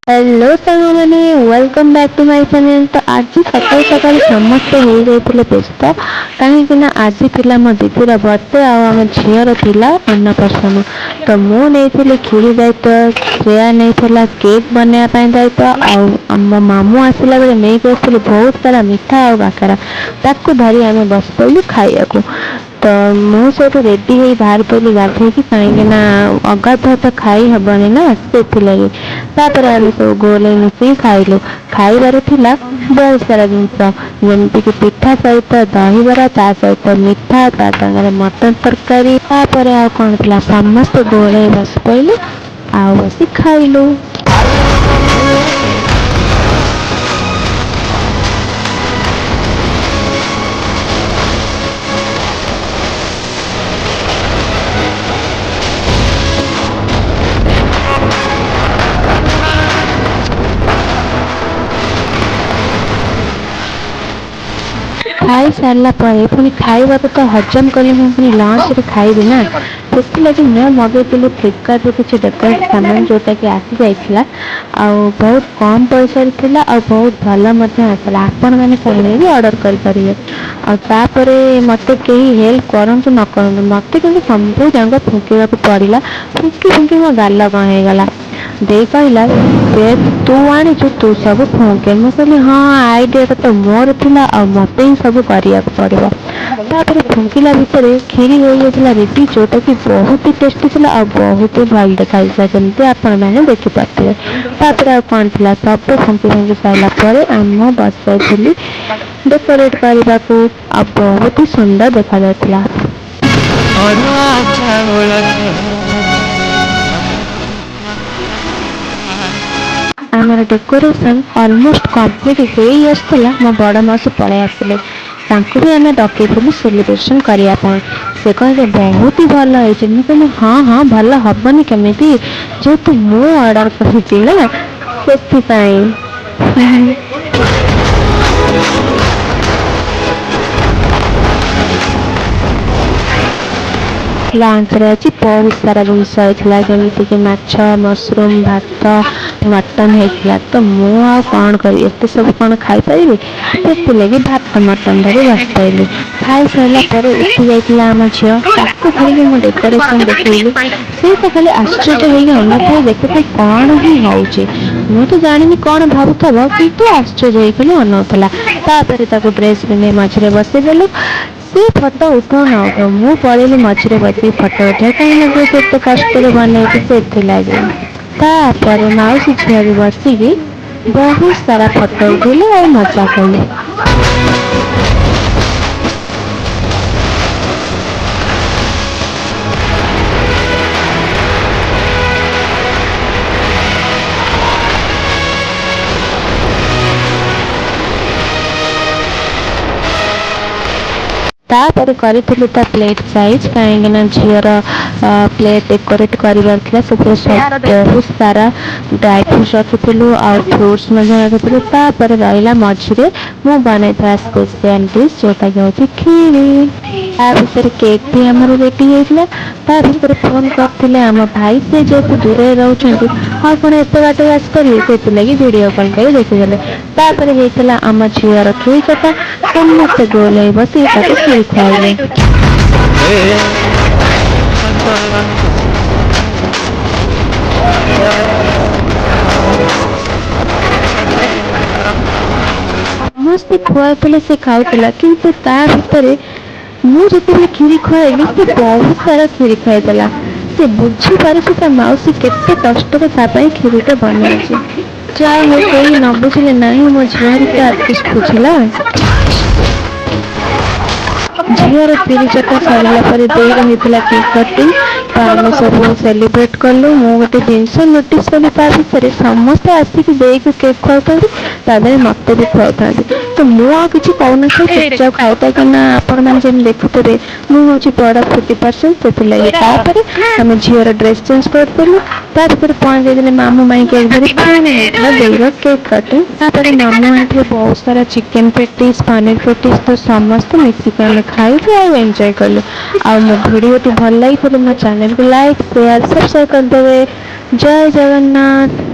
Hello ସାଙ୍ଗମାନେ, welcome back to my channel. ତ ଆଜି ସକାଳୁ ସକାଳୁ ସମସ୍ତେ ହେଇଯାଇଥିଲେ ବ୍ୟସ୍ତ, କାହିଁକିନା ଆଜି ଥିଲା ମୋ ଦିଦିର ବର୍ଥଡେ ଆଉ ଆମ ଝିଅର ଥିଲା ଅନ୍ନପ୍ରାଶନ। ତ ମୁଁ ନେଇଥିଲି କ୍ଷୀରି ଦାୟିତ୍ୱ, ଶ୍ରେୟା ନେଇଥିଲା କେକ୍ ବନେଇବା ପାଇଁ ଦାୟିତ୍ୱ, ଆଉ ଆମ ମାମୁଁ ଆସିଲା ବେଳେ ନେଇକି ଆସିଥିଲେ ବହୁତ ସାରା ମିଠା ଆଉ କାକରା। ତାକୁ ଧରି ଆମେ ବସି ପଡ଼ିଲୁ ଖାଇବାକୁ। ତ ମୁଁ ସେଇଠୁ ରେଡ଼ି ହେଇ ବାହାରି ପଡ଼ିଲି ଗାଧେଇକି, କାହିଁକିନା ଅଗାଧୁଆ ତ ଖାଇ ହେବନି ନା, ସେଥିଲାଗି। ତାପରେ ଆମେ ସବୁ ଗୋଲ ହେଇ ମିଶିକି ଖାଇଲୁ। ଖାଇବାରେ ଥିଲା ବହୁତ ସାରା ଜିନିଷ, ଯେମିତିକି ପିଠା ସହିତ ଦହିବରା, ତା ସହିତ ମିଠା, ତା ସାଙ୍ଗରେ ମଟନ ତରକାରୀ। ତାପରେ ଆଉ କ'ଣ ଥିଲା, ସମସ୍ତେ ଗୋଲ ହେଇ ବସି ପଡ଼ିଲୁ ଆଉ ବସି ଖାଇଲୁ। ଖାଇସାରିଲା ପରେ ପୁଣି ଖାଇବାକୁ ତ ହଜମ କରି ମୁଁ ପୁଣି ଲଞ୍ଚରେ ଖାଇବି ନା, ସେଥିଲାଗି ମୁଁ ମଗେଇଥିଲି ଫ୍ଲିପକାର୍ଟରୁ କିଛି ଡେକୋରେଟ୍ ସାମାନ, ଯେଉଁଟାକି ଆସିଯାଇଥିଲା ଆଉ ବହୁତ କମ୍ ପଇସାରେ ଥିଲା ଆଉ ବହୁତ ଭଲ ମଧ୍ୟ ଆସିଲା। ଆପଣମାନେ ଚାହିଁଲେ ବି ଅର୍ଡ଼ର କରିପାରିବେ। ଆଉ ତାପରେ ମୋତେ କେହି ହେଲ୍ପ କରନ୍ତୁ ନ କରନ୍ତୁ, ମୋତେ କିନ୍ତୁ ସବୁ ଯାକ ଫୁଙ୍କିବାକୁ ପଡ଼ିଲା। ଫୁଙ୍କି ଫୁଙ୍କି ମୋ ଗାଲ କ'ଣ ହେଇଗଲା। ଦେଇ କହିଲା, ଯେହେତୁ ତୁ ଆଣିଛୁ ତୁ ସବୁ ଫୁଙ୍କେ। ମୁଁ କହିଲି ହଁ, ଆଇଡ଼ିଆଟା ତ ମୋର ଥିଲା ଆଉ ମୋତେ ହିଁ ସବୁ କରିବାକୁ ପଡ଼ିବ। ତାପରେ ଫୁଙ୍କିଲା ଭିତରେ କ୍ଷୀରି ହେଇଯାଇଥିଲା ରେଡ଼ି, ଯେଉଁଟାକି ବହୁତ ହି ଟେଷ୍ଟି ଥିଲା ଆଉ ବହୁତ ହି ଭଲ ଦେଖାଯାଇଥିଲା, ଯେମିତି ଆପଣମାନେ ଦେଖିପାରୁଥିବେ। ତାପରେ ଆଉ କ'ଣ ଥିଲା, ସବୁ ଫୁଙ୍କି ଫୁଙ୍କି ସାରିଲା ପରେ ମୁଁ ବସାଇଥିଲି ଡେକୋରେଟ୍ କରିବାକୁ ଆଉ ବହୁତ ହି ସୁନ୍ଦର ଦେଖାଯାଉଥିଲା। ଅରୁଆ ଚାଉଳ। ଆମର ଡେକୋରେସନ୍ ଅଲମୋଷ୍ଟ କମ୍ପ୍ଲିଟ୍ ହେଇ ଆସୁଥିଲା, ମୋ ବଡ଼ ମାଉସୀ ପଳେଇ ଆସିଲେ। ତାଙ୍କୁ ବି ଆମେ ଡକେଇଥିଲୁ ସେଲିବ୍ରେସନ୍ କରିବା ପାଇଁ। ସେ କହିଲେ ବହୁତ ହି ଭଲ ହେଇଛି। ମୁଁ କହିଲି ହଁ ହଁ, ଭଲ ହବନି କେମିତି, ଯେହେତୁ ମୁଁ ଅର୍ଡ଼ର କରିଛି ନା, ସେଥିପାଇଁ। ଲଞ୍ଚରେ ଆଜି ବହୁତ ସାରା ଜିନିଷ ହେଇଥିଲା, ଯେମିତିକି ମାଛ, ମସରୁମ୍, ଭାତ, ମଟନ୍ ହେଇଥିଲା। ତ ମୁଁ ଆଉ କ'ଣ କରିବି, ଏତେ ସବୁ କ'ଣ ଖାଇପାରିବି? ସେଥିଲାଗି ଭାତ ମଟନ୍ ଧରି ବସିପଡ଼ିଲି। ଖାଇସାରିଲା ପରେ ଉଠି ଯାଇଥିଲା ଆମ ଝିଅ। ତାକୁ ଧରିକି ମୁଁ ଡେକୋରେସନ୍ ଦେଖେଇଲି। ସେ ତ ଖାଲି ଆଶ୍ଚର୍ଯ୍ୟ ହେଇକି ଅନଉଥାଏ, ଦେଖୁଥାଏ କ'ଣ ହିଁ ହେଉଛି। ମୁଁ ତ ଜାଣିନି କ'ଣ ଭାବୁଥିବ, କିନ୍ତୁ ଆଶ୍ଚର୍ଯ୍ୟ ହେଇ ଖାଲି ଅନଉଥିଲା। ତାପରେ ତାକୁ ଡ୍ରେସ୍ ପିନ୍ଧେଇ ମଝିରେ ବସେଇଦେଲୁ। ସେ ଫଟୋ ଉଠାଉ ନ ଉଠାଉ, ମୁଁ ପଳେଇଲି ମଝିରେ ବସିକି ଫଟୋ ଉଠାଏ, କାହିଁକିନା ଯେହେତୁ ଏତେ କଷ୍ଟରେ ବନେଇଛି ସେଥିଲାଗି। ତାପରେ ମାଉସୀ ଝିଅ ବି ବସିକି ବହୁତ ସାରା ଫଟୋ ଉଠେଇଲେ ଆଉ ମଜା କଲେ। ତାପରେ କରିଥିଲୁ ତା ପ୍ଲେଟ୍ ସାଇଜ୍, କାହିଁକିନା ଝିଅର ପ୍ଲେଟ୍ ଡେକୋରେଟ୍ କରିବାର ଥିଲା। ସେଥିରେ ବହୁତ ସାରା ଡ୍ରାଇ ଫ୍ରୁଟ୍ସ ରଖିଥିଲୁ ଆଉ ଫ୍ରୁଟ୍ସ ମଧ୍ୟ ରଖିଥିଲୁ। ତାପରେ ରହିଲା ମଝିରେ ମୁଁ ବନେଇଥିବା ସ୍ପେସିଆଲ ଡିସ୍, ଯେଉଁଟାକି ହେଉଛି କ୍ଷୀରି। ତା ଭିତରେ କେକ୍ ବି ଆମର ରେଡ଼ି ହେଇଥିଲା। ତା ଭିତରେ ଫୋନ୍ କରିଥିଲେ ଆମ ଭାଇ। ସେ ଯେହେତୁ ଦୂରରେ ରହୁଛନ୍ତି, ଆଉ କ'ଣ ଏତେ ବାଟରୁ ଆସିପାରିବେ? ସେଥିଲାଗି ଭିଡ଼ିଓ କଲ୍ କରି ଦେଖିଦେଲେ। ତାପରେ ହେଇଥିଲା ଆମ ଝିଅର କ୍ଷୀରି ଚଟା। ସମସ୍ତେ ଗୋଲ ହେଇ ବସି ତାକୁ କ୍ଷୀରି ଖୁଆଇଲେ। ସମସ୍ତେ ଖୁଆଉଥିଲେ, ସେ ଖାଉଥିଲା, କିନ୍ତୁ ତା ଭିତରେ ମୁଁ ଯେତେବେଳେ କ୍ଷୀରି ଖୁଆଇଲି, ସେ ବହୁତ ସାରା କ୍ଷୀରି ଖାଇଦେଲା। ସେ ବୁଝିପାରୁଛି ତା ମାଉସୀ କେତେ କଷ୍ଟରେ ତା ପାଇଁ କ୍ଷୀରିଟା ବନେଇଛି। ଯାହା ହଉ, କେହି ନ ବୁଝିଲେ ନାହିଁ, ମୋ ଝିଅ ତ ଆଟଲିଷ୍ଟ ବୁଝିଲା। ଝିଅର କ୍ଷୀରି ଚଟା ସରିଲା ପରେ ଦେଇର ହେଇଥିଲା କେକ୍ କଟିଂ। ତ ଆମେ ସବୁ ସେଲିବ୍ରେଟ୍ କଲୁ। ମୁଁ ଗୋଟେ ଜିନିଷ ନୋଟିସ୍ କଲି, ତା ଭିତରେ ସମସ୍ତେ ଆସିକି ଦେଇକୁ କେକ୍ ଖୁଆଉଥାନ୍ତି, ତା ଦେହରେ ମୋତେ ବି ଖୁଆଉଥାନ୍ତି। ତ ମୁଁ ଆଉ କିଛି କହୁନଥିଲି, ଚୁପଚାପ ଖାଉଥାଏ, କାହିଁକିନା ଆପଣମାନେ ଯେମିତି ଦେଖୁଥିବେ ମୁଁ ହେଉଛି ବଡ଼ ଫୁଡି ପର୍ସନ୍, ସେଥିଲାଗି। ତାପରେ ଆମେ ଝିଅର ଡ୍ରେସ୍ ଚେଞ୍ଜ କରିଦେଲୁ। ତା ଭିତରେ ପହଞ୍ଚି ଯାଇଥିଲେ ମାମୁଁ ମାଇଁ କେକ୍ ଧରି। ପୁଣି ହେଇଥିଲା ଦେଇର କେକ୍ କଟିଂ। ତାପରେ ମାମୁଁ ଆଣିଥିଲେ ବହୁତ ସାରା ଚିକେନ୍ ପେଟିସ୍, ପନିର ପେଟିସ୍। ତ ସମସ୍ତେ ମିଶିକି ଆମେ ଖାଇଲୁ ଆଉ ଏନ୍ଜୟ କଲୁ। ଆଉ ମୋ ଭିଡ଼ିଓଟି ଭଲ ଲାଗିଥିଲେ ମୋ ଚ୍ୟାନେଲକୁ ଲାଇକ୍, ସେୟାର, ସବସ୍କ୍ରାଇବ୍ କରିଦେବେ। ଜୟ ଜଗନ୍ନାଥ।